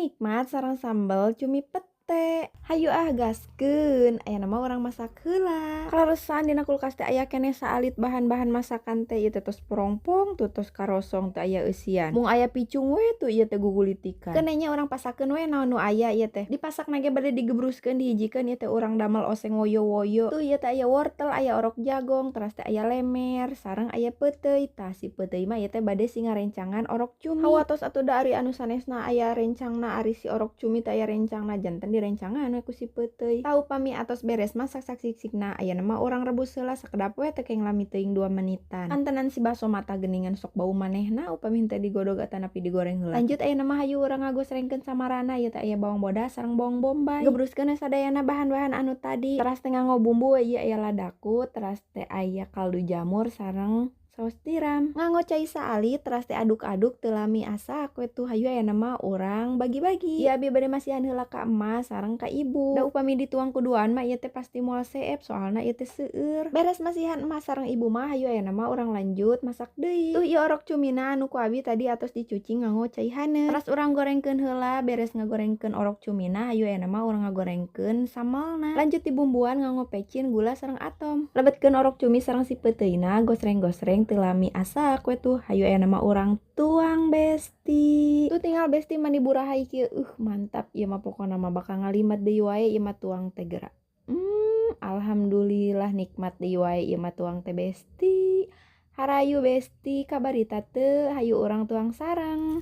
Nikmat sareng sambel cumi pete. Hayu ah, gaskeun, ayeuna mah urang masak heula. Kaleresan dina kulkas teh aya keneh saalit bahan-bahan masakan teh. Ieu teh tos porongpong tuh, tos karosong, teu aya eusian. Mung aya picung we tuh ieu teh gugulitikan. Keun nya, urang pasakeun we naon nu aya ieu teh. Dipasakna ge bade digebruskeun, dihijikeun. Ieu teh urang damel oseng woyo-woyo. Tuh, ieu teh aya wortel, aya orok jagong, teras teh aya lemer, sareng aya peuteuy. Tah, si peuteuy mah ieu teh bade si ngarencangan orok cumi. Hawatos atuh da ari anu sanesna aya rencangna, ari si orok cumi teh aya rencangna, janten direncangan we ku si peuteuy. Tah, upami atos beres masak saksik-sikna, ayeuna mah urang rebus heula sakedap we, teu kenging lami teuing 2 menitan. Kantenan si baso mata geuningan sok bau manehna upami henteu digodog atanapi digoreng heula. Lanjut, ayeuna mah hayu urang ngagosrengkeun samarana. Ieu teh aya bawang bodas sareng bawang bombay. Gebruskeun we sadayana bahan-bahan anu tadi. Teras teh nganggo bumbu we, ieu aya ladaku, teras teh aya kaldu jamur sareng saos tiram. Nganggo cai saalit, teras teh aduk-aduk teu lami asak we tuh. Hayu, ayeuna mah urang bagi-bagi. Ieu abi bade masihan heula ka emak sareng ka ibu. Da upami dituang ku duaan mah ieu teh pasti moal seep, soalna ieu teh seueur. Beres masihan emak sareng ibu mah, hayu ayeuna mah urang lanjut masak deui. Tuh, ieu orok cumina anu ku abi tadi atos dicuci nganggo cai haneut. Teras urang gorengkeun heula. Beres ngagorengkeun orok cumina, hayu ayeuna mah urang ngagorengkeun samelna. Lanjut dibumbuan nganggo pecin, gula, sareng atom. Lebetkeun orok cumi sareng si peuteuyna, gosreng-gosreng teu lami asak we tuh. Hayu, ayeuna mah urang tuang, Besti. Tuh, tinggal Besti mani burahay kieu. Mantap ieu mah, pokona mah bakal ngalimet deui wae ieu mah tuang teh geura. Alhamdulillah, nikmat deui wae ieu mah tuang teh, Besti. Harayu Besti, kabarita teu? Hayu urang tuang sareng.